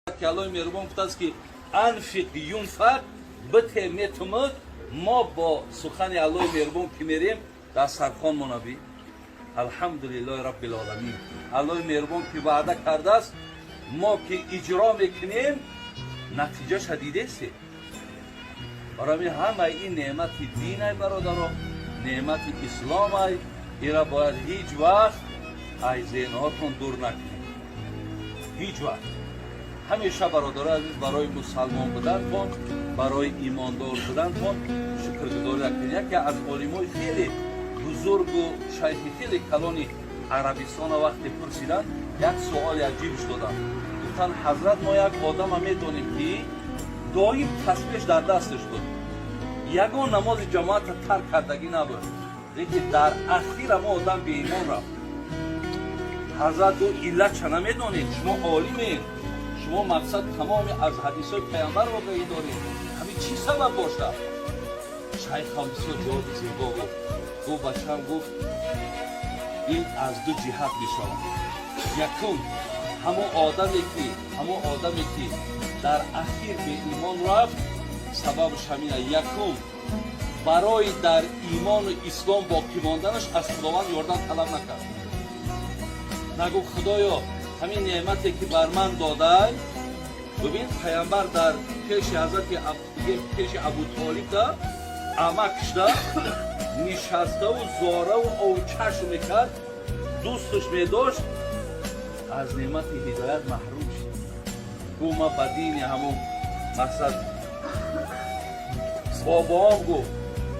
Ки Аллоҳи меҳрубон гуфтааст, ки анфиқ юнфақ, бите, метумуд. Мо бо сухани Аллоҳи меҳрубон ки мерем, дастархон монаби, алҳамдулиллоҳи раббил оламин. Аллоҳи меҳрубон ки ваъда кардааст, мо ки иҷро мекунем, натиҷаша дидесте. Барои ҳамаи ин неъмати динай, бародаро, неъмати исломай, ира бояд ҳеҷ вақт ай зеҳнҳотон дур накунед, ҳеҷ вақт. Ҳамеша, бародари азиз, барои мусалмон будантон, барои имондор будантон шукргузорӣ накунед. Яке аз олимои хеле бузургу шайхи хеле калони Арабистона вақте пурсиданд, як суоли аҷибш доданд. Гуфтанд: «Ҳазрат, мо як одама медонем, ки доим тасбеш дар дасташ буд, ягон намози ҷамоата тарк кардагӣ набуд, лекин дар ахир мо одам беимон рафт. Ҳазрат гуфт: иллатша намедонед? Шумо олимед, шумо мақсад тамоми аз ҳадисҳои паямбар огаҳӣ доред, ҳамин чӣ сабаб бошад?» Шайхам бисёр ҷавоби зебо гуфт. Гуфт: «Бачам, — гуфт, — ин аз ду ҷиҳат мешавад. Якум, ҳамон одаме ки дар ахир беимон рафт, сабабаш ҳамина: якум, барои дар имону ислом боқӣ монданаш аз Худованд ёрдам талаб накард. Нагуфт: Худоё, ҳамин неъмате ки бар ман додай». Бибин, паямбар дар пеши ҳазрати, пеши Абутолиб да амакшда нишаставу зораву овчашм мекард, дӯсташ медошт, аз неъмати ҳидоят маҳрум шуд. Гуфт: «Ма ба дини ҳамун мақсад бобоам, — гуфт,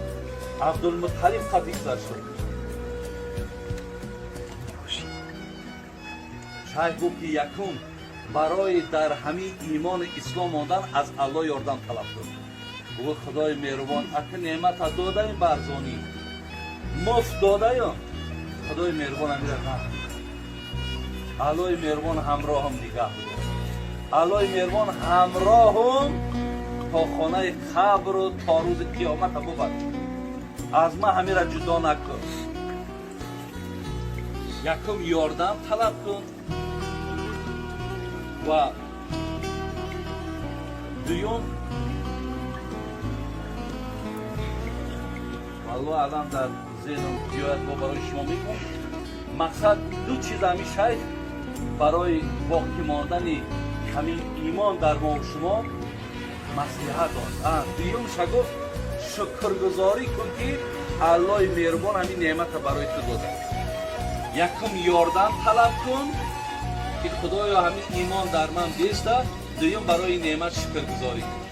— Абдулмуталиб қатӣ гузашт». Шайх гуфт, ки якум, барои дар ҳамин имону ислом мондан аз Аллоҳ ёрдам талаб кун. Гуфт: «Худои меҳрубон, ака неъмата додаем, барзонӣ муфт додаём, Худои меҳрубон, амира на, Аллоҳи меҳрубон ҳамроҳам нигаҳ дор, Аллоҳи меҳрубон ҳамроҳум то хонаи қабру то рӯзи қиёмата бубар, аз ман ҳамира ҷудо накун». Якум, ёрдам талаб кун ва дуюм, валлоҳ алам, дар зеҳнам биёяд, бо барои шумо мегӯм. Мақсад, ду чиз ҳамин шайх барои боқӣ мондани ҳамин имон дар мо шумо маслиҳат дод. Дуюмша гуфт: шукргузорӣ кун, ки Аллоҳи меҳрубон ҳамин неъмата барои ту дода. Якум, ёрдам талаб кун, ки Худоё, ҳамин имон дар ман беста. Дуюм, барои неъмат шукргузорӣ кун.